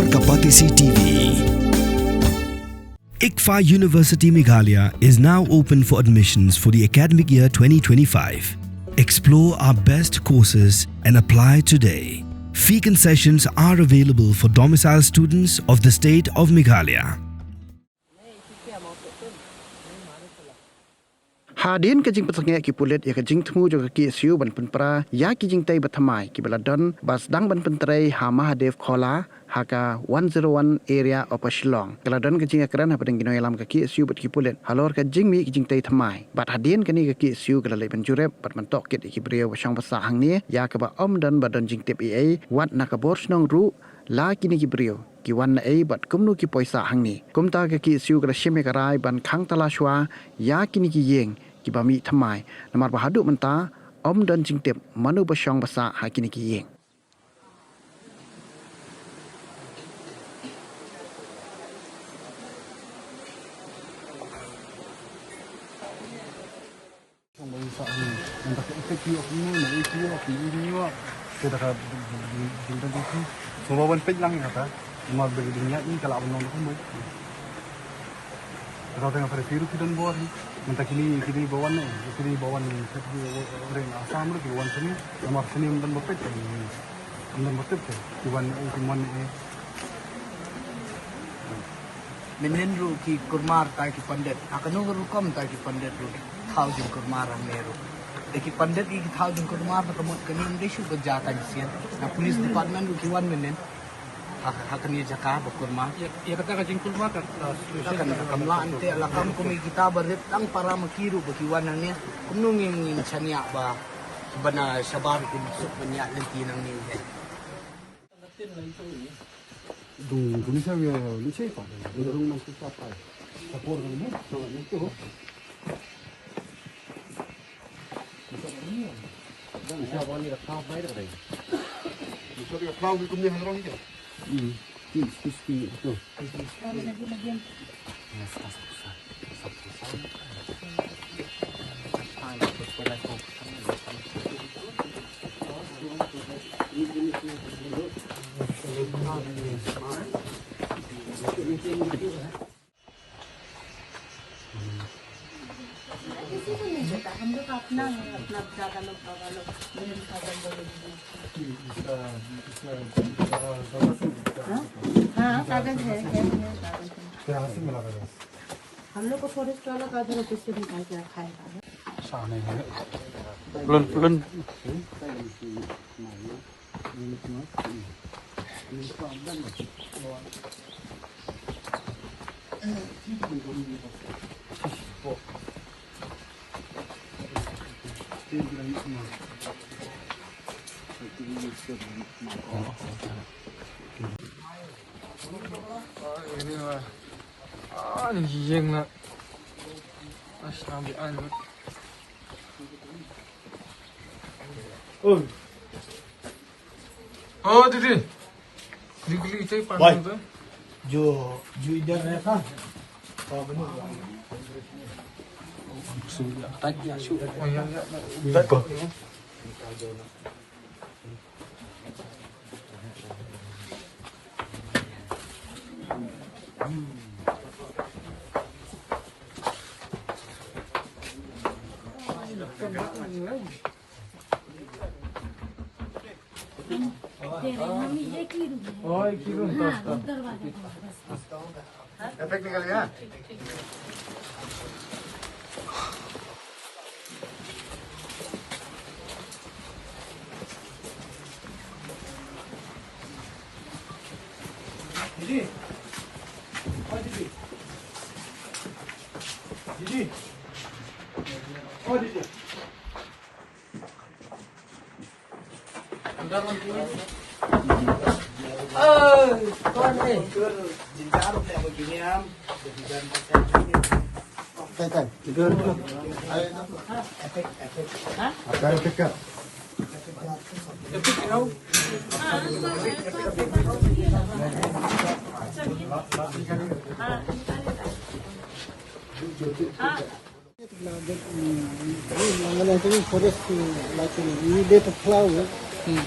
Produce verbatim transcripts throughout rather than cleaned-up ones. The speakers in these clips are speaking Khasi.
Kapatisi T V. ICFAI University Meghalaya is now open for admissions for the academic year twenty twenty-five. Explore our best courses and apply today. Fee concessions are available for domicile students of the state of Meghalaya. Hadien ka jingpynsangeh ki pulit ïa ka jingthmu jong ka K S U ban pynpra ïa ki jingtei ba thymmai kiba la don ba sdang ban pyntrei ha Mahadev Khola ha ka one zero one area Upper Shillong. Ka la don ka jingïakren hapdeng ki nongïalam ka K S U bad ki pulit halor ka jingmih ki jingtei thymmai. Bad hadien kane ka K S U ka la leit ban jurip bad ban tohkit ïa ki briew ba shong ba sah hangne ïa kaba ym don ba don jingtip ei ei wat na ka bor shnong ruh la kine ki briew ki wan naei bad kumno ki poi sah hangne. Kumta ka K S U ka la shim ïa ka rai ban khang tala shuwa ïa kine ki ïing kiba mih thymmai namar ba haduh mynta ym don jingtip mano ba shong ba sah ha kine ki ïing. Shong ba ïoh sah hangne. Nangta ka effect ïoh kumno, na ïoh ïoh, na ïoh ïoh. Te da ka ding ding ding. Sngewbha ban peit lang ïa kata. Namar ba ding ïa i ka lah ban long da kumno. Ka tang ka phi ruh ki don bor hi. Nangta kini kini ba wan ne, kini ba wan ne, kini ba wan ne, Assam ruh ki wan sini. Namar sini ym don ba peit. Ym don ba peit ki wan ne, ki wan ne. Mynnin ruh ki kulmar tai ki pandit. Ha kano ka rukom tai ki pandit ruh. Thaw jingkulmar hangne ruh. Te ki pandit ki thaw jingkulmar na ka mut kane ym dei shuh ba jia tang sien. Na police department ruh ki wan mynnin. Ha, ha kane jaka ba kulmar. Ïa, ïa kata ka jingkulmar ka, ka solution kan ka kam lah ante la kam kum ïa kita ba rit tang para ma ki ruh ba ki wan hangne. Kumno ngin, ngin shaniah ba, ba na shabar kin suk ban ïaid lynti nangne. Dung, dung ni sa, ni sa pa. Dung nang tu sa pa. Sa por kan mo, so ni tu. Ni sa pa ni da khau bai da dai. Ni sa pa khau ki kum ni ha rong ni. Hmm. Ki, ki, ki, tu. किसी को नहीं पता, हम लोग अपना है, अपना दादा लोग, बाबा लोग, मेरे फादर लोग। हाँ? हाँ, कागज है, है, है, कागज है। हम लोग को फॉरेस्ट वाला का उधर ऑफिस से निकाल के रखा है कागज। Plun, plun. Oh, didi. Kuli kuli chai pan. Bhai, tu. Jo, jo idhar rehta. Oh, ya, ya. दीदी, ओ दीदी, दीदी, ओ दीदी। Forest, like, ini dia terkelau, ya. Hmm.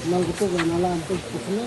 Nang gitu kan, alam tu, tu sana.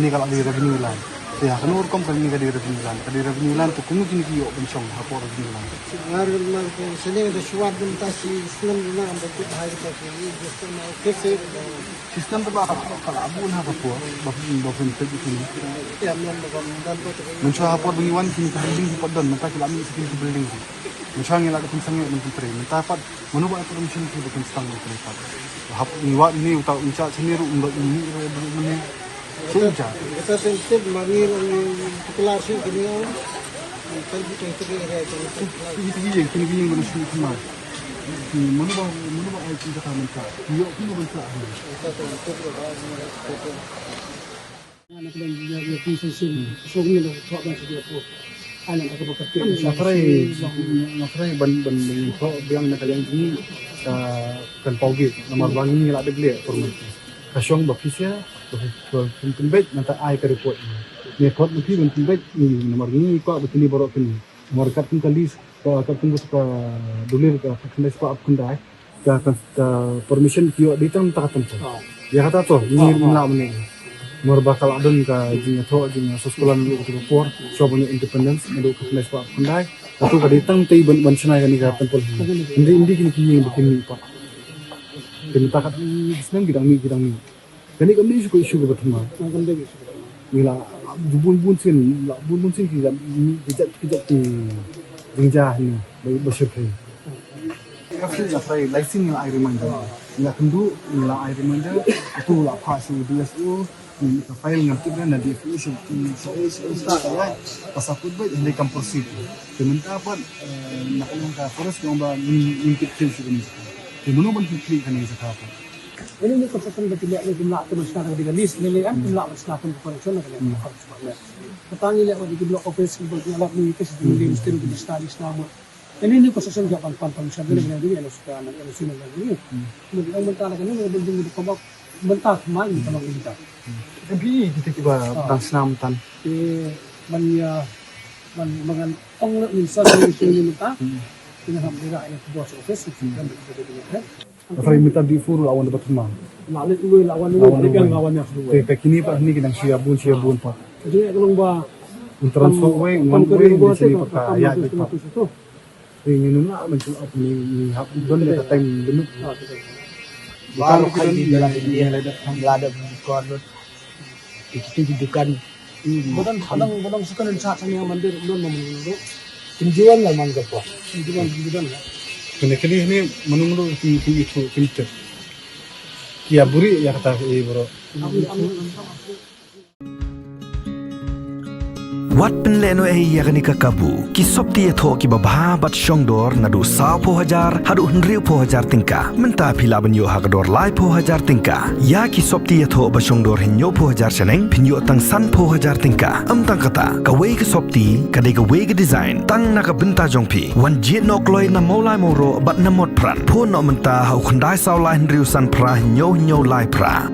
kane ka la dei revenue line. Te ha kano rukom kane ka dei revenue line? Ka dei revenue line te kumno kine ki ïoh ban shong hapoh revenue line? Ngar mar ko sene da shuwat dum ta shi snem na ba kut hai ta ki just na ke se. Shi snem te ba ka la bun ha ka por ba ba phin peit kine. Ya mem ba ban ban ko te. Mynshuwa ha por ba ngi wan kine ki building ki pat don, mynta ki la mih sa kine ki building. Mynshuwa ngi la da pynsangeh ban pyntrei. Mynta pat mano ba ai permission ki ba kin sdang ban pyntrei pat. Hap ngi wad ine uta u in charge sene ruh um da um ine ruh um ine. Shu in charge. Kata sen tip ma ngi ruh ngi particular shu kini au. Kan kita kita ke area itu. Kini kini yang kini kini yang mana shu kini. Mano ba mano ba ai kita kan mynta. Iyo kini mynta. Kata tu tip ba. Nga trai, nga trai ban ban ban ko biang na ka liang jong ngi ka kan pau gi namar ba ngi la dep leh permit. Ka shong ba phi sha ba phi pynbeit nangta ai ka report. Ne kot ba phi ban pynbeit namar ngi ko ba kini baroh kini. Namar kat kum ka list ka kat kum ka dulir ka khyndai spah khyndai. Ka, ka, ka permission ki ïoh dei tang ta ka temple. Ïa kata to ngi ngim lah mynne. Namar ba ka la don ka jingïathoh jingïasoh skul naduh kata ka por, shuwa ban ïoh independence naduh ka khyndai spah khyndai. Kata ka dei tang tei ban ban shna ïa kane ka temple. Ym dei ym dei kine ki ïing ba kin mih pat. Te mynta ka snem ki dang mih ki dang mih. Kane kam dei issue ka issue kaba thymmai. Ngi la bun bun sien, la bun bun sien ki la ki jait ki jait ki jingjia hi ba ba shyrkhei. Ka phi la try lai sien ngi la ai reminder. Ngi la kynduh ngi la ai reminder. Atu la phah sha D S O. Ngi ka file ngam tip na D S O sha sha sha sha ka sa put ba hynrei kam proceed. Te mynta pat na ka forest ka ong ba ngim ngim tip khlieh shuh kane. Te mano ban tip khlieh kane sa ka pat. Ini ni construction ba ki leh ni kim lah te ban shna tang ka list ni leh em kim lah ban shna tang ka construction na ka leh ka construction ba leh. Kata ngi leh wat ki block office ki ba ki lap ni ka shi ni leh mesti ki shna ni shna mo. Ini ni construction ki ban pan permission ni ni ni ni suka na ni sini ni ni. Ni ki ong mynta na ka ni building ni kaba mynta mai ni kaba mynta. Em pi kita ki ba dang shna mynta. Ki ban ïa ban ban ong leh ni sa ni sini mynta. Ki na ham ni ra ni boss office ni kan ni. Ka trai mynta D four la wan da ba thymmai. La leh uwei la wan uwei la wan ïa. Te ka kine pat hangne ki dang shu ïa bun shu ïa bun pat. Ka jingeh ka long ba un transfer uwei un wan uwei ni sini pat ka ïa ki pat. Te ngi nun la ban shu ap ni ni hap don ïa ka time limit. Dukan rukhai di dalam India la da, la da dukan lut. Di situ di dukan. Badon, badon, badon sukan dan saat sama yang mandir ulun memenung tu. Kim juan lah man gapo. Kim juan, kim juan lah. Kene kene ni menung tu kim kim itu kim tip. Kia buri ya kata eh bro. Wat pynleh noh ei ïa kane ka kabu. Ki sopti ïathoh kiba bha bad shongdor naduh sawphew hajar haduh hynriewphew hajar tyngka. Mynta phi lah ban ïoh ha ka dor laiphew hajar tyngka. Ïa ki sopti ïathoh ba shongdor hynñiewphew hajar shaneng phin ïoh tang sanphew hajar tyngka. Ym tang kata, kawei ka sopti ka dei kawei ka design tang na ka bynta jong phi. Wan jied noh kloi na Mawlai Mawroh bad na Motphran. Phone noh mynta ha u khyndai saw lai hynriew san phra hynñiew hynñiew lai phra.